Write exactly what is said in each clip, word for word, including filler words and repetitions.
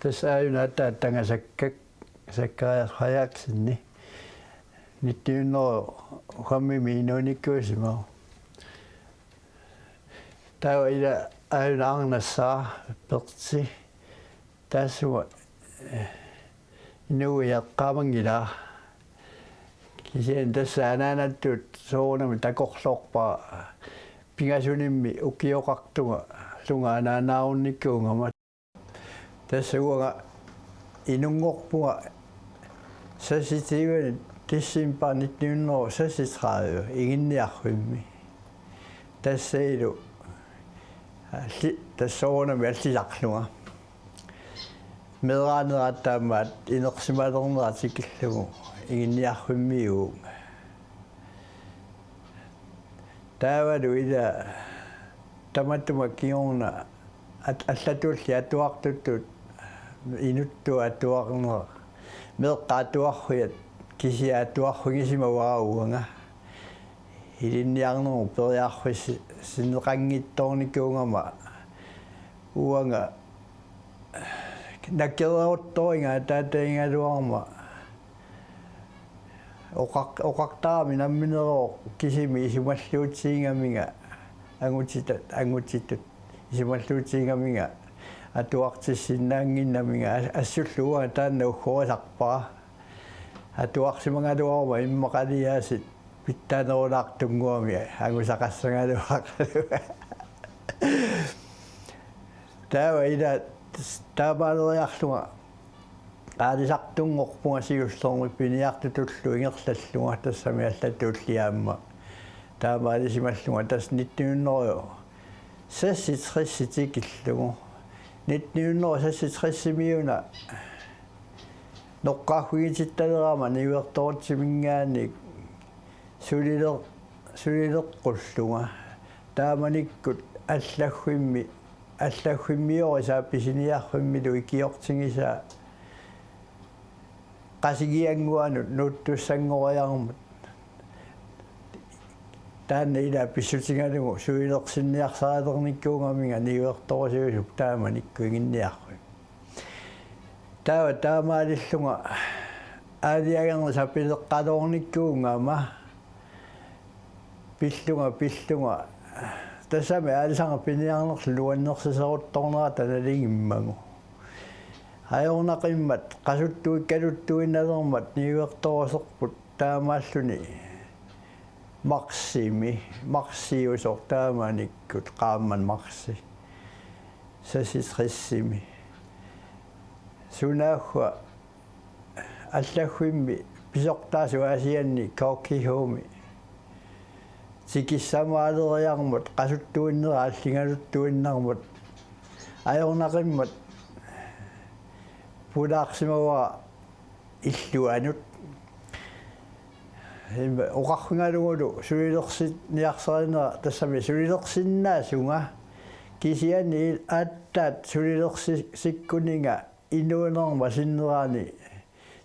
Tassa aajuna aatsaat Tanga Sakka-, Zacharias Frederiksen nitten hundrede og fem-imi inuunikuusimavoq. Taava ila aajuna arnassaa Pertsi. Taassuma, eh, inuuiaqqaamanngilaq. Kisianni tassa anaanattut soorunami takorloorpara, pingasunimmi ukioqartunga, -lunga anaanaarunnikuugama. Tassa uanga inunngorpunga seksogtyve december nitten hundrede og seksogtredive Iginniarfimmi. Tassanilu alli-, tassa soorunami allisarlunga. Meeraaneraat taamaat inersimalernera tikillugu Iginniarfimmiuuvunga. Taavalu ila tamatuma kingorna at-, allatulli atuartutut inuttut atuarnera. Meeqqat atuarfiat kisiat atuarfigisimavara uanga. Ilinniarnermut periarfissi-, -sinneqanngitsoornikuugama uanga nakereruttoringa ataatagigaluarama oqar-, oqartarami nammineq kisimi isumalluutigigaminga angutita-, angutitut isumalluutigigaminga atuartissinnaannginnaminga as-, assullu uanga taanna uggorisarpara. Atuarsimagaluaruma immaqaliaasit pitsaanerulaartunnguamik angusaqassagaluaqaluunga. Taava ila taamaaleriarlunga aalisartunngorpunga siullermik piniartutullu ingerlallunga tassami allatulli aamma taamaalisimallunga tassa nitten hundrede og seksogtres tikillugu. Nitten hundrede og seksogtres-imiuna noqqaaffigitsittalerama niuertorutsiminngaanniit suliler-, sulileqqullunga. Taamanikkut allaffimmi, allaffimmiorisaa pisiniarfimmilu ikiortigisaa Qasigiannguanut nuuttussanngoriarmat. Taanna ila pissutigalugu sulilersinniarsarilernikuugaminga niuertorusiusup taamanikkut Iginniarfimmi. Taava taamaalillunga aalajangerneq sapileqqaloornikuugama pillunga, pillunga. Tassami aalisarneq piniarnerlu nuannersiseruttornerata nalingimmagu. Ajornaqimmat qasuttuikkaluttuinnalermat niuertoruserput taamaalluni marsimi, marsiusoq taamanikkut qaammat marsi. Seksogtres-imi. Sunaaffa allaffimmi pisortaasoq Aasianni K G H-mi tikissamaaleriarmat qasuttuinnera alligaluttuinnarmat ajornaqimmat pulaarsimavara illuanut. Ima oqarfigalugulu sulilersinniarsarinera tassami sulilersinnaasunga kisianni aatsaat sulilersikkuninga inuunerma sinnerani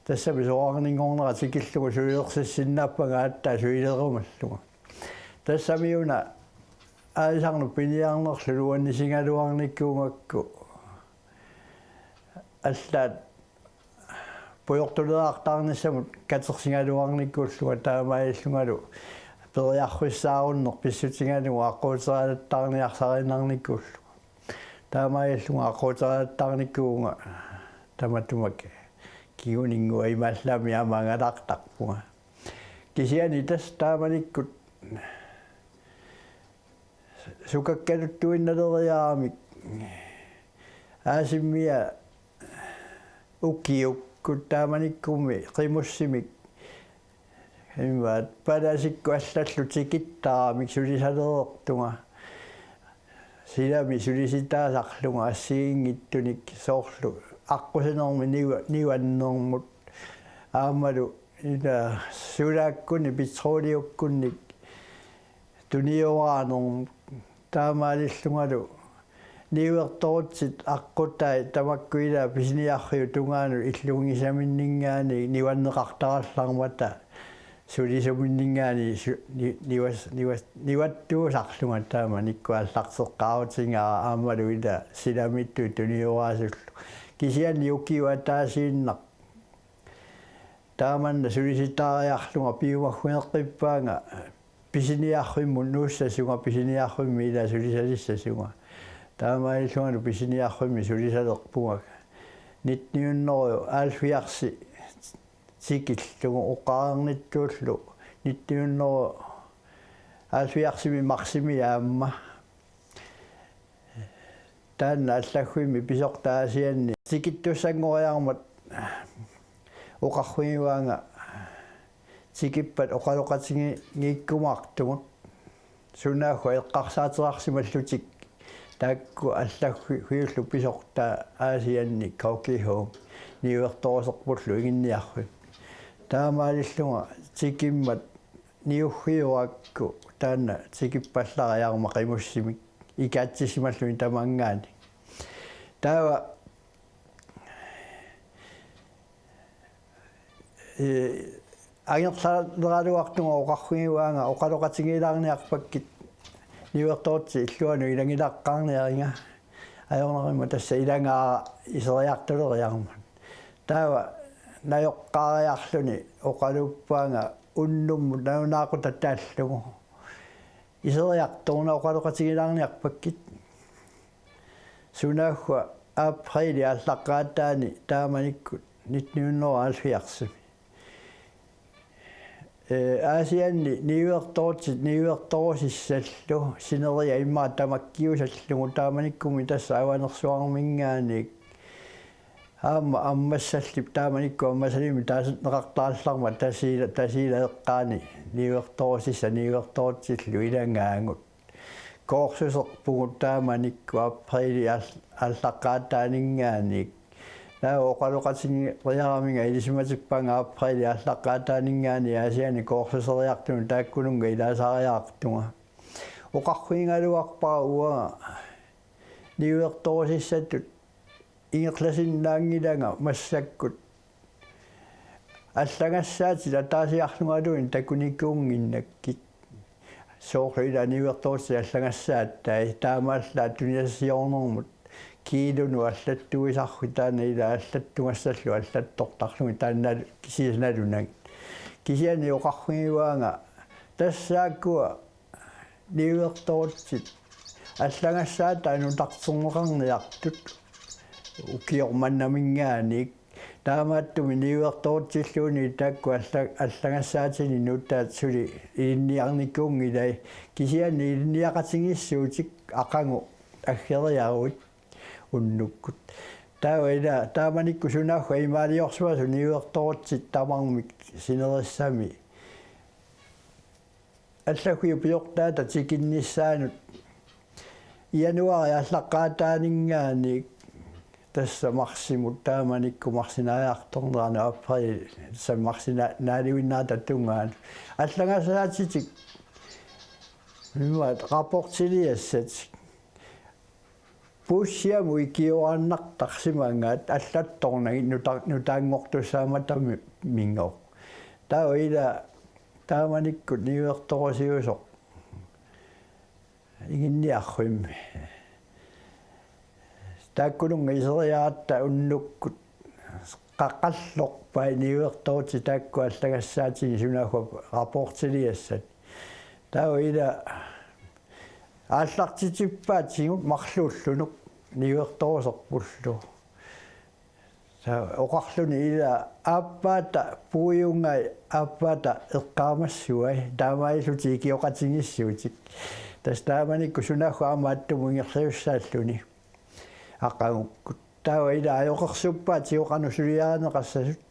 tassami soraarninngornera tikillugu sulilersissinnaappanga aatsaat sulilerumallunga. Tassamiuna aalisarneq piniarnerlu nuannisigaluarnikuugakku allaat pujortuleertaarnissamut katersigaluarnikuullunga taamaalillungalu periarfissaarunneq pissutigalugu aqquuterialattaarniarsariinnarnikuullunga. Taamaalillunga aqquuterialattaarnikuuvunga tamatuma kinguninnguaq imaallaammi aamma angalartarpunga. Kisianni tassa taamanikkut sukakkaluttuinnaleriaramik aasimmia ukiukkut taamanikkummi qimussimik imaat palasikkut allallu tikittaramik sulisalereertunga. Silami sulisitaasarlunga assigiinngitsunik soorlu aqqusinermi niua-, niuannermut aammalu ila sulaakkunnik petroleukkunnik tunioraanermut taamaalillungalu niuertorutsit aqqutai tamakku ila pisiniarfiup tungaanut illugisaminninngaanniit niuanneqartarallarmata sulisuminninngaanniit su-, ni-, niuas-, niuas-, niuattuusarlunga taamanikkut aallarteqqaarutigaara aammalu ila silamiittut tunioraasullu. Kisianni ukiup ataasiinnaq taamanna sulisitaariarlunga piumagguneqqippaanga pisiniarfimmut nuussasunga, pisiniarfimmi ila sulisalissasunga. Taamaalillungalu pisiniarfimmi sulisalerpunga. Nitten hundrede halvfjerds tikillugu oqarnittullu nitten hundrede halvfjerdsimi marsimi aamma. Taanna Allaffimmi pisortaq Aasianni tikittussanngoriarmat oqarfigivaanga tikippat oqaloqatigiikkumaartugut. Sunaaffa eqqarsaaterarsimallutik taakku Allaffiullu pisortaat Aasianni Kauki Home niuertoruserpullu Iginniarfimmi. Taamaalillunga tikimmat niuffioraakku taanna tikippallariarmat qimussimik ikaatsisimalluni tamanngaanniit. Taava ee, angerlarleraluartunga oqarfigivaanga oqaloqatigiilaarniarpakkit niuertoortitut illuanut ilanngilaqqaarniariga. Ajornaruma tassa ilanngaara iseriartuleriarmat. Taava najoqqaariarluni oqaluppaanga unnummut nalunaaqutaq taallugu. Iseriartoruna oqaloqatigiilaarniarpakkit. Sunaaffa aprilip aallaqqaataani taamanikkut nitten hundrede og halvfjerds. Ee, Aasianni niuertoortitut niuertorusissallu sineriak immaqa tamakkiusallugu taamanikkummi tassa Avanersuarminngaanniit aamma ammassallip taamanikkut Ammassalimmik taasunneqartarallarmat Tasiila, Tasiila eqqaani niuertorusissat niuertoortitullu ilangaagut. Koorsuserpugut taamanikkut aprilip aal-, aallaqqaataaninngaanniit. Taava oqaloqatigiilaaramiga ilisimatippaanga aprilip aallaqqaataaninngaanniit Aasianni koorsuseriartunut taakkununnga ilaasariaqartunga. Oqarfigigaluarpara uanga niuertorusissatut ingerlasinnaanngilanga massakkut allagassaatit ataasiarlungaluunniit takunikuunnginnakkit. Soorlu ila niuertoortitit allagassaattai taamaallaat tunisassiornermut kiilunut allattuisarfik taanna ila allattugassallugu allattortarlugit taanna kisianni nalunagit. Kisianni oqarfigivaanga tassaakkua niuertoortitut allagassaatai nutarterneqarniartut ukioq mannaminngaanniit. Taamaattumik niuertoortitilluunniit taakku alla-, allagassaatinik nutaat suli ilinniarnikuunngilai. Kisianni ilinniaqatigiissuutik aqagu aggeriaruit unnukkut. Taava ila taamanikkut sunaaffa imaaliorsuasut niuertoortitit tamarmik sinerissami Allaffiup pisortaata tikinnissaanut januaarip aallaqqaataaninngaanniit tassa marsimut taamanikkut marsinaajartornerani april tassa marsina-, naalivinnerata tungaanut. Allagassaatitik immaqa rapportiliassatik. Puussiamut ikioraannartarsimagaat allattornagit nuta-, nutaanngortussaamataminngooq. Taava ila taamanikkut niuertorusiusoq Iginniarfimmi. Taakkununnga iseriaratta unnukkut qa-, qallerpai niuertoortitit taakku allagassaatinik sunaaffa rapportiliassat. Taava ila aallartitippaatigut marluullunuk niuertoruserpullu. Taava oqarluni ila aappaata puiungai aappaata eqqaamassuai taamaalillutik ikioqatigiissuutik. Tassa taamanikkut sunaaffa aamma attumut ingerlasussaalluni aqagukkut. Taava ila ajoqersuppaatigut qanoq suliarineqassasut.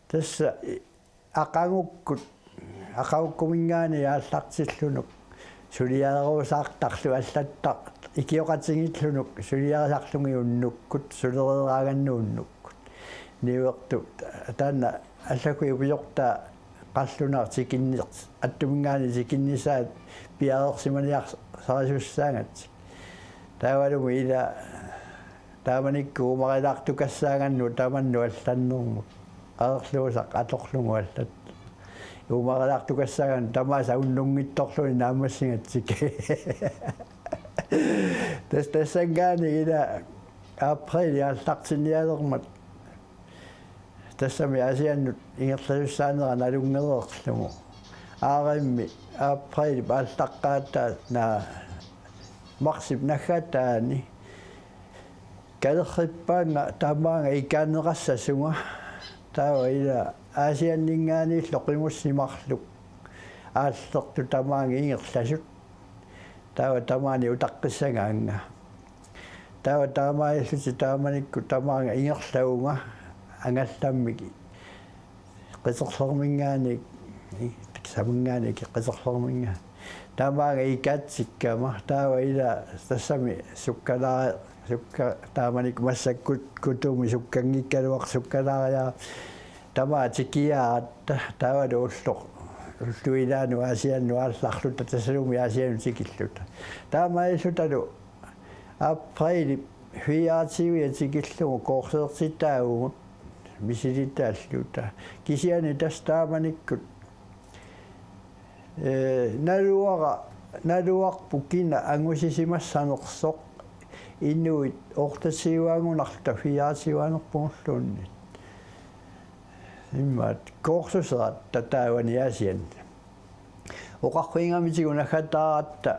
Tassa aqagukkut, aqagukkuminngaanniit aallartillunuk suliarerusaartarluni allattaq ikioqatigiillunuk suliarisarlugit unnukkut sulereeraangannut unnukkut. Niuertoq taanna Allaffiup pisortaa qallunaaq tikinni-, attuminngaanniit tikinnissaat piareersimaniarsarisussaagatsigu. Taavalu ila taamanikkut uumarilaartukassaagannut tamannut allannermut. Qaerluusaq atorlugu allat. Uumarilaartukassaagannut tamaasa unnunngitsorluni naammassigatsigu. Tassa tassanngaanniit ila Aprili aallartinnialermat tassami Aasiannut ingerlasussaanera nalunngereerlugu. Aarimmi aprilip aallaqqaataani, marsip naggataani kalerrippaannga tamaanga ikaanneqassasunga. Taava ila Aasianninngaanniillu qimussit marluk aallertut tamaanga ingerlasut. Taava tamaani utaqqissagaannga. Taava taamaalillutik taamanikkut tamaanga ingerlavunga angallammik qiterlerminngaanniit, saminngaanniit qiterlerminngaanniit. Tamaanga ikaatsikkama, taava ila tassami sukkalaari-, sukka-, taamanikkut massakkut Kutumi sukkanngikkaluaq sukkalaariaarama, tamaat tikiaaratta, taavalu ulloq, ullut ilaannut Aasiannut aallarluta, tassalumi Aasiannut tikilluta. Taamaalillutalu aprilip fireogtyve tikillugu kursertitaavugut misilitaalluta. Kisianni tassa taamanikkut, ee, naluara-, naluarput kina angusisimassanersoq, inuit otteogtyve-ngunarluta fireogtyve-nerpugulluunniit. Immaqa kursuseratta taavani Aasianni. Oqarfigigamitigut naggataaratta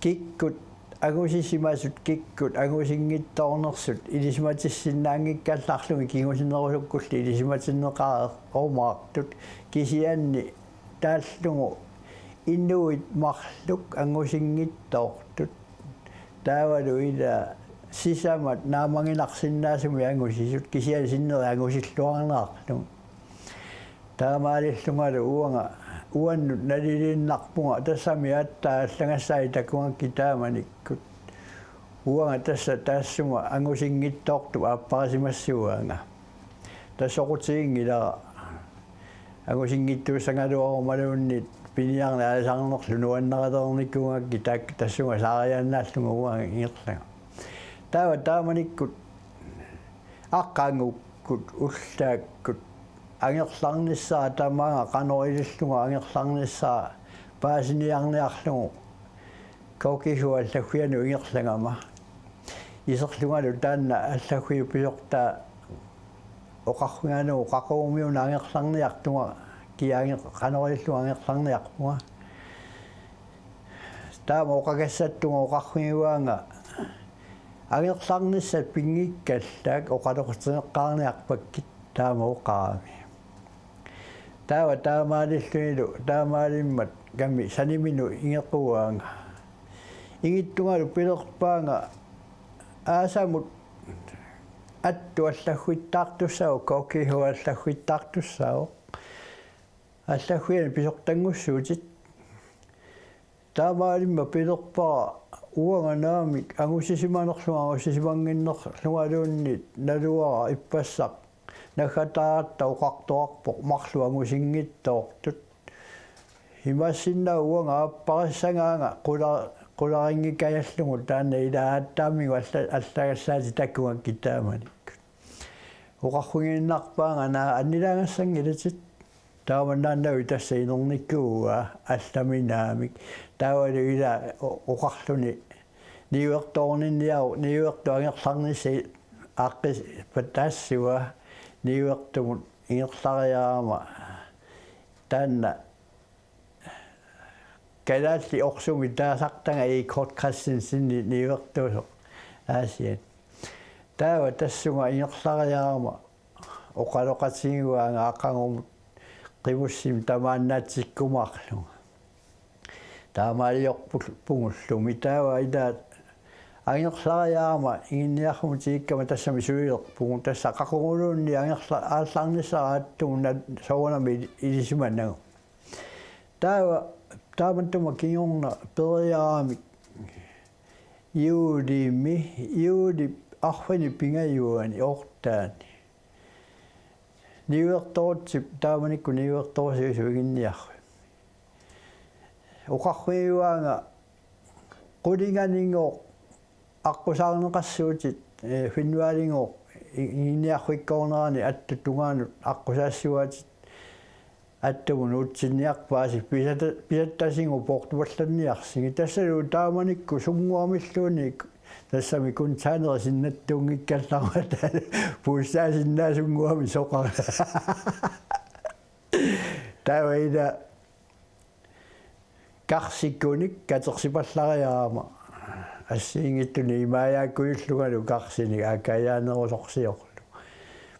kikkut angusisimasut, kikkut angusinngitsoornersut ilisimatissinnaanngikkallarlugit kingusinnerusukkullu ilisimatinneqareermaartut, kisianni taallugu inuit marluk angusinngitsoortut. Taavalu ila sisamat naammaginarsinnaasumik angusisut, kisianni sinneri angusilluarneqarlugit. Taamaalillungalu uanga uannut naliliinnarpunga, tassami aatsaat allagassaat takugakkit taamanikkut. Uanga tassa taassuma angusinngitsoortup aapparisimassuaanga. Tassa soqutiginngilara. Angusinngitsuussagaluarumaluunniit piniarneq aalisarnerlu nuannarilereernikuugakkit, taak-, tassunga saariaannaallunga uanga ingerlanga. Taava taamanikkut aqagukkut ullaakkut angerlarnissara tamaanga qanoq ilillunga angerlarnissara paasiniarniarlugu K G H allaffianut ingerlagama. Iserlungalu taanna allaffiup pisortaa oqarfigalugu qaqugumiuna angerlarniartunga, kia ange-, qanoq ilillunga angerlarniarpunga. Taama oqagassattunga oqarfigaanga angerlarnissat pinngikkallaak oqaloqatigeqqaarniarpakkit taama oqarami. Taava taamaalillunilu, taamaalimmat kami saniminut ingequaanga. Ingittungalu pilerpaanga aasamut attut allaffittaartussaavoq, K G H allaffittaartussaavoq. Allaffiani pisortanngussuutit. Taamaalimmat pilerpara uanga naamik angusisimanerlunga, angusisimannginnerlungaluunniit naluara ippassaq naggataaratta oqartoqarpoq marluk angusinngitsoortut. Imaassinnaavoq uanga aapparissagaanga qula-, qularinngikajallugu taanna ila aatsaammigut alla-, allagassaatit takugakkit taamanikkut. Oqarfigiinnarpaanga, naa, annilaagassanngilaatit. Taamannaannavik tassa inernikuuaa allami naamik. Taavalu ila o-, oqarluni niuertoorninniaruk, niuertup angerlarnissaq aaqqis-, pataassuaa, niuertumut ingerlariarama taanna kalaallit orsumik taasartagaq Egede Christensen niuertuusoq Aasianni. Taava tassunga ingerlariarama oqaloqatigiuaanga aqagumut qimussimik tamaannaatsikkumaarlunga. Taamaaliorpugullu-, pugullumi taava ila angerlariarama Iginniarfimmi tikikkama tassami sulilerpugut, tassa qaquguluunniit angerla-, aallarnissara attuuna soorunami ili-, ilisimanagu. Taava taamatut kingorna periaramik juulimi, juulip arfineq-pingajuani oortaani niuertorutsip, taamanikkut niuertorusiusup Iginniarfimmi. Oqarfigiuaanga qulinganigooq aqqusaarneqassuutit, ee, Finnvadingooq i-, Iginniarfikkoornerani attut tungaanut aqqusaassuaatit, attumut nuutsinniarpaasi, pisata-, pisattasigut poortupallanniarsigit. Tassalu taamanikkut sunnguamilluunniit Tassami kun saanerisinnaattuunngikkallarmat puussaasinnaasunngua misoqara. Taava ila karsikunik katersipallariarama assigiinngitsunik imaajaakkujullungalu karsinik akajaanerusorsiorlu.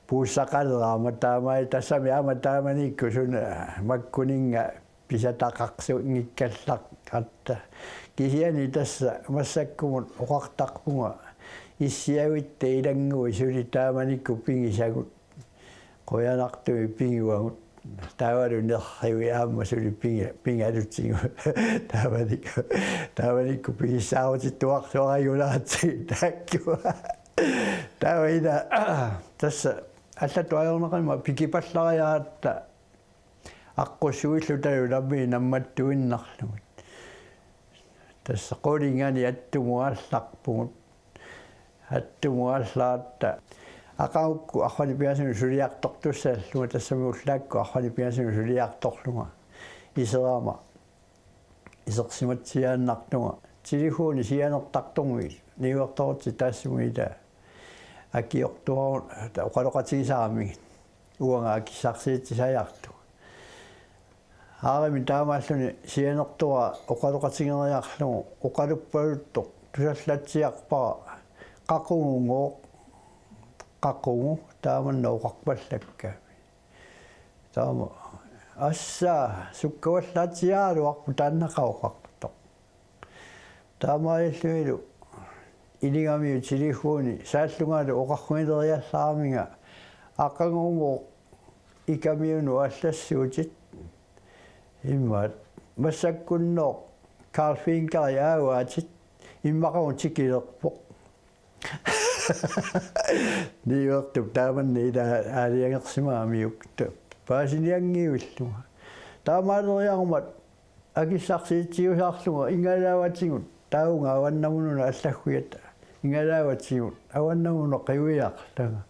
Puussaqaleraama taamai tassami aamma taamanikkut suna makkuninnga pisataqarsunngikkallartarput. Kisianni tassa massakkumut oqartarpunga issiavitta ilannguit suli taamanikkut pigisagut. Qujanartumik pigivagut. Taavalu nerrivi aamma suli piga-, pigalutigu. Taamanikkut, taamanikkut pigissaarutittuarsuarajunaatsi taakkua. Taava ila tassa allatut ajornaqimmat pikipallariaratta aqqussuillutalu nammineq nammattuinnarlugit. Tassa qulinganit attumut aallarpugut. Attumut aallaratta aqagukkut arfineq pingasunut suliartortussaallunga, tassami ullaakkut arfineq pingasunut suliartorlunga iserama isersimatsiaannartunga. Telefoni sianertartormi niuertorutsitut taassuma ila akiortuarun oqaloqatigisaramigit. Uanga akissarsiitsisajartunga. Aarimmi taamaalluni sianertoq oqaloqatigeriarlugu oqaluppaluttoq tusallatsiarpara: "Qaqugugooq, qaqugu?" Taamanna oqarpallakka. Taama: "Assaa, sukkavallatsiaraluarpoq, taannaqa oqartoq." Taamaalillunilu iligamiuk telefoni saallungalu oqarrugileriallaraminga: "Aqagugooq, ikamiunut aallassuutit." Immaqa massakkunnooq Karl Finkeri aavaatit, immaqalu tikilerpoq. Niuertup taamanna ila aalajangersimagamiuk paasinianngivillunga. Taamaaleriarmat akissarsiitsiusaarlunga igalaavatigut, taavunga avannamununa allagguata, igalaavatigut avannamununa qiviarlanga.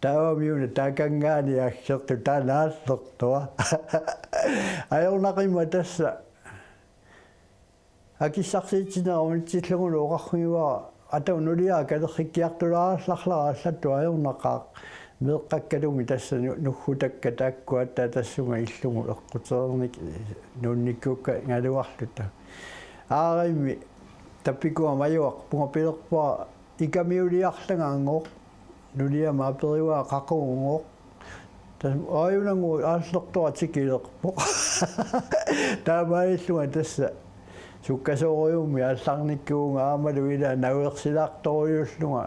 Taavamiuna taakanngaanniit aggertoq taanna aallertoq. Ajornaqimmat tassa akissarsiitsineq unitsillugulu oqarrugivara: "Atagu nuliara kalerrikkiartulaarallarlara allatut ajornaqaaq." Meeqqakkalumi tassa nu-, nuggutakka taakkua aatsaat tassunga illugu eqqutereernik-, nuunnikkuukkaluarluta. Aarimmi tappikua majuarpunga pilerpara: "Ikamiuliarlanga angooq." Nuliama aperivaa: "Qaqugugooq?" Tassa: "Aajunagooq, aallertoq tikilerpoq." Taamaalillunga tassa sukkasoorujummik aallarnikkuuvunga aammalu ila nauersilaartorujullunga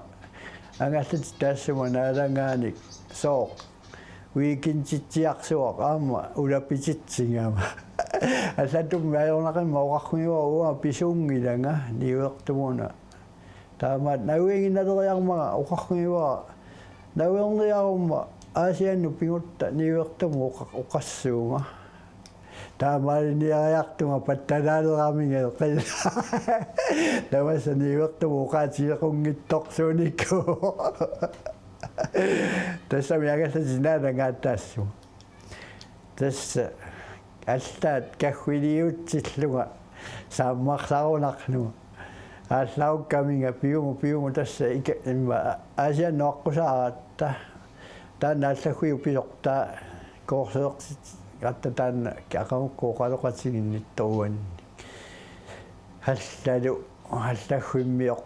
angallatit taassuma naalagaanik sooq weekenditsiarsuaq aamma ulapititsigama. Allatut ajornaqimmat oqarrugivara: "Uanga pisuunngilanga niuertumuna." Taamaat navianginnaleriarmanga oqarrugivara: "Navianginnaruma Aasiannut pigutta niuertumut oqa-, oqassuunga." Taamaaliniariartunga pattalaaleramiga eqil. Tamassa niuertumut oqaatigequnngitsorsuunikuuvoq. Tassami angallatit naananngaataassuma. Tassa allaat kaffiliutsillunga saammarsarunarlunga. Aallarukkaminga piumu, piumu tassa ika-, imma Aasiannut aqqusaaratta. Taanna allaggujuk pisortaa koorseertitseratta taanna aqagukkut oqaloqatiginnittoq uannik. Allalu, allaguimmioq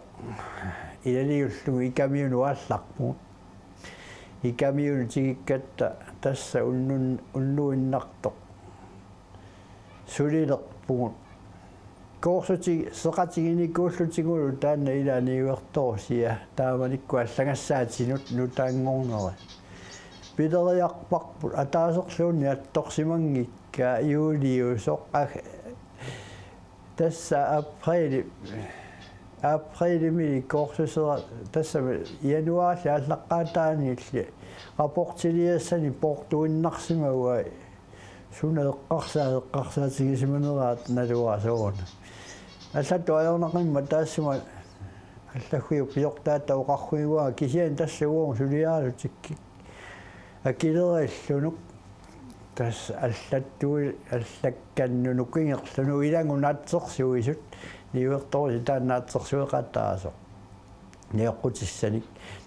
ilaliullugu ikamiunut aallarpugut. Ikamiunut tigikkatta tassa unnun-, unnuinnartoq sulilerpugut. Koorsuti-, seqatiginikuullutigulu taanna ila niuertorusia, taamanikkut allagassaatinut nutaanngorneri. Pileriarparput ataaserluunniit attorsimanngikkaa juuliusoq ag-, tassa apriili, apriilimili koorsusera, tassami januaarip aallaqqaataaniilli rapportiliassanik poortuinnarsimavai. Suna eqqarsaa-, eqqarsaatigisimaneraat naluara sooruna. Allatut ajornaqimmat taassuma allaggujuk pisortaata oqarrugivaa kisianni tassa uagut suliaralutikkik akilerillunuk. Tassa allattui-, allakkannunuk ingerlunuk ilagut naatsorsuisut niuertorusi taanna naatsorsueqataasoq. nioqqutissanik.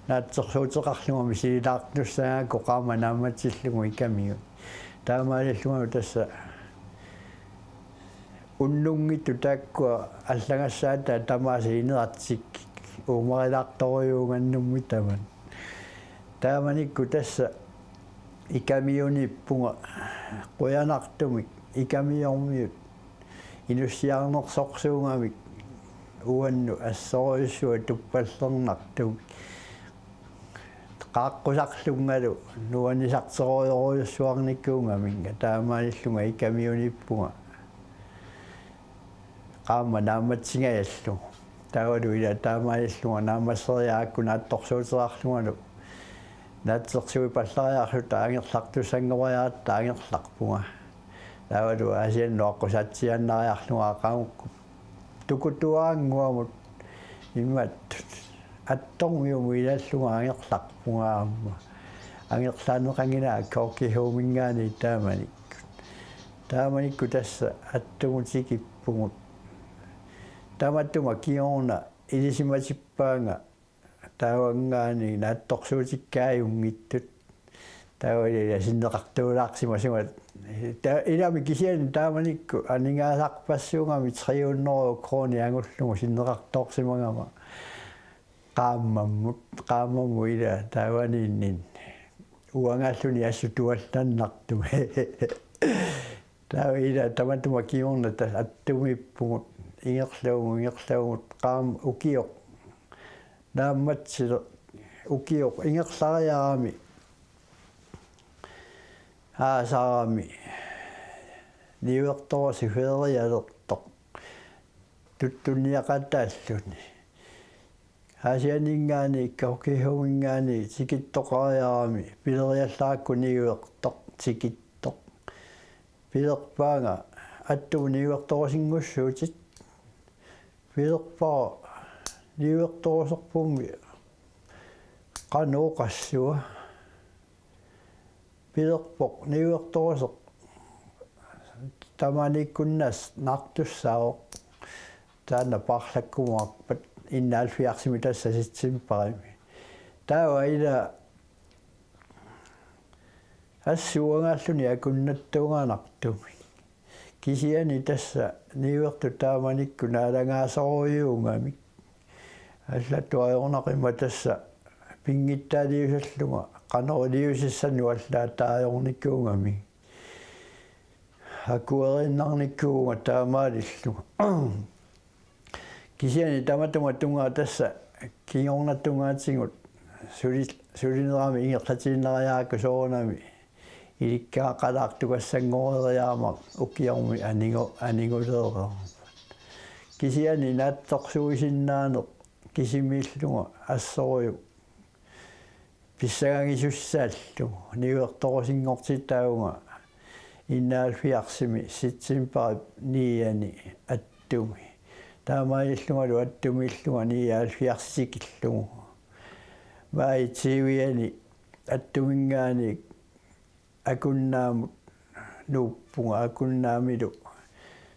Naatsorsuuteqarlunga misililaartussaagakku qaammat naammatsillugu ikamigut. Taamaalillungalu tassa unnunngitsut taakkua allagassaataat tamaasa ineratsikka uumarilaartorujuugannummi tamanna. Taamanikkut tassa ikamiuniippunga qujanartumik ikamiormiut inussiarnersorsuugamik uannut assorujussuaq tuppallernartumik qaaqqusarlungalu nuannisartorujorujussuarnikuugaminga taamaalillunga ikamiuniippunga qaammat naammatsingajallugu. Taavalu ila taamaalillunga naammasseriaakku naatsorsuuteqarlungalu naatsorsuipallariarluta angerlartussanngoriaratta angerlarpunga. Taavalu Aasiannut aqqusaatsiaannariarlunga aqagukku tukutuaannguamut imaat attormiumut ilallunga angerlarpunga aamma. Angerlaanneqanngilanga K G H-minngaanniit taamanikkut. Taamanikkut tassa attumut tikippugut. Tamatuma kingorna ilisimatippaanga taavanngaanniit naatsorsuutikkaajunngitsut. Taava ila sinneqartuulaarsimasunga. Ta-, ilami kisianni taamanikkut aningaasarpassuugami tre hundrede kroner angullugu sinneqartoorsimagama. Qaammammut, qaammammut ila taavaniinninni. Uangaalluni assut tuallannartumik. Taava ila tamatuma kingorna tassa attumiippugut ingerlavugut, ingerlavugut qaammat ukioq naammatsileq ukioq ingerlariarami aasarami niuertorusiffeerialertoq tuttunniaqataalluni. Aasianninngaanniit K G H-minngaanniit tikittoqariarami pileriallarakku niuertoq tikittoq. Pilerpaanga attumut niuertorusinngussuutit. Pilerpara niuertoruserpummi qanoq oqassua. Pilerpoq niuertoruseq tamaaniikkunnassaq naartussaavoq. Taanna paarlakkumaarpat enoghalvfjerdsimi tassa septembarimi. Taava ila assut uangaalluni akunnattuunganartumik. Kisianni tassa niuertut taamanikkut naalagaasorujuugamik. Allatut ajornaqimmat tassa pinngitsaaliusallunga qanoq iliuusissanut allaat taajornikuugamik. Akueriinnarnikuuvunga taamaalillunga. Kisianni tamatuma tungaa tassa kingorna tungaatigut suli-, sulinerami ingerlatiinnariarakku soorunami ilikkagaqalaartukassanngoreeriarama ukiormi aningu-, aninguleereermat. Kisianni naatsorsuisinnaaneq kisimiillunga assorujuk pissangagissussaallugu niuertorusinngortitaavunga enoghalvfjerdsimi septembarip niiani attumi. Taamaalillungalu attumiillunga nioghalvfjerds tikillugu. Maajip tyviani attuminngaanniit Akunnaamut nuuppunga, Akunnaamilu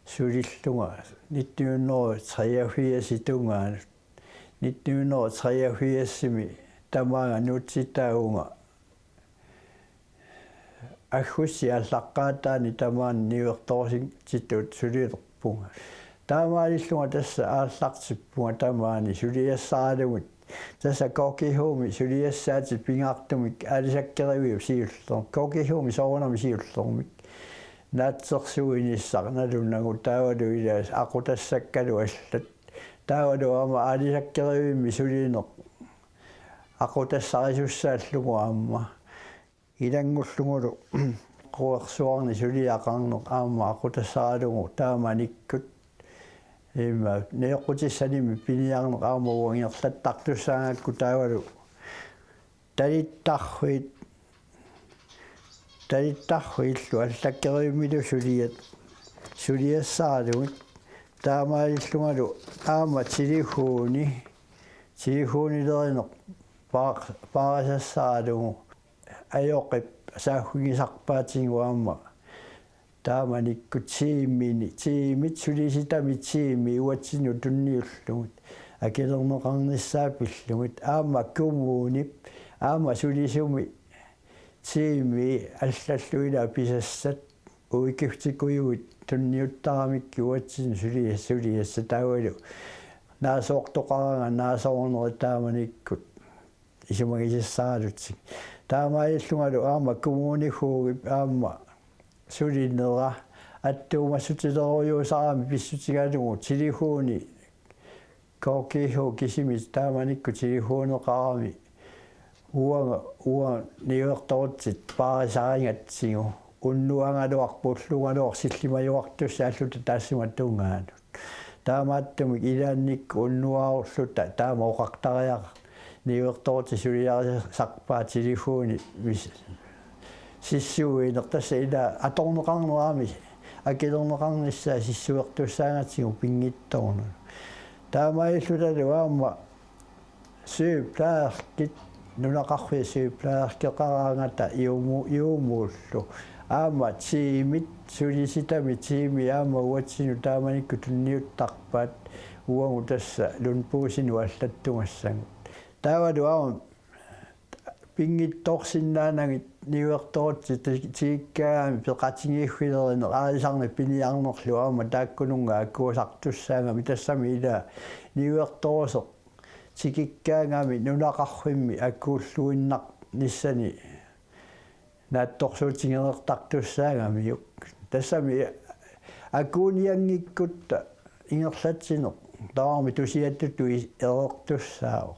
sulillunga nitten hundrede treogfirs tungaanut. Nitten hundrede treogfirsimi tamaanga nuutsitaavunga aggustip aallaqqaataani tamaani niuertorusuttutut sulilerpunga. Taamaalillunga tassa aallartippunga tamaani suliassaralugit. Tassa K G H-mi suliassaatit pingaartumik aalisakkeriviup siullermik. K G H-mi soorunami siullermik. Naatsorsuinissaq nalunagu taavalu ilaasa aqutassakkalu allat. Taavalu aamma aalisakkerivimmi sulineq aqutassarisussaallugu aamma. Ilanngullugulu quersuarni suliaqarneq aamma aqutassaralugu taamanikkut. Immaqa nioqqutissanimi piniarneq aamma uanga ingerlattartussaagakku taavalu talittarfiit, talittarfiillu allakkerivimmilu suliat, suliassaralugit. Taamaalillungalu aamma telefoni, telefonilerineq paa-, paarisassaralugu ajoqip saaffigisarpaatigut aamma. Taamanikkut tiimini, tiimit sulisitami tiimi uatsinnut tunniullugit. akilerneqarnissaat pillugit aamma kommunip aamma sulisumi tiimi allallu ila pisassat uikiftikujui tunniuttaramik uatsinnut sulia-, suliassat taavalu naasoortoqaraangat naasoornerit taamanikkut isumagisassaralutik. Taamaalillungalu aamma kommuni Huugip aamma sulinera attuumassutilerujuusarami pissutigalugu telefoni K G H kisimi taamanikkut telefoneqarami uanga, uanga niuertorutsit paarisarigatsigu unnuagaluarpoq ulluugaluaq sillimajuartussaalluta taassuma tungaanut. Taamaattumik ilaannikkut unnuarulluta taama oqartariaqarpoq niuertorutsit suliarisarpaat telefoni mis-, sissuineq tassa ila atorneqarnerami akilerneqarnissaa sissuertussaagatsigu pinngitsoornut. Taamaalillutalu aamma sygeplejerskit nunaqarfiit sygeplejerskeqaraangata juumu-, juumuullu aamma tiimit sulisitami tiimi aamma uatsinnut taamanikkut tunniuttarpaat uagut tassa Lundbrugsimi allattugassagut. Taavalu aamma pinngitsoorsinnaanagit niuertorutsit ti-, tikikkaangamik peqatigiiffilerineq aalisarneq piniarnerlu aamma taakkununnga akuusartussaagami tassami ila niuertoruseq tikikkaangami nunaqarfimmi akuulluinnarnissani naatsorsuutigereertartussaagamiuk. Tassami akuunianngikkutta ingerlatsineq tamarmi tusiattutut i-, ereertussaavoq.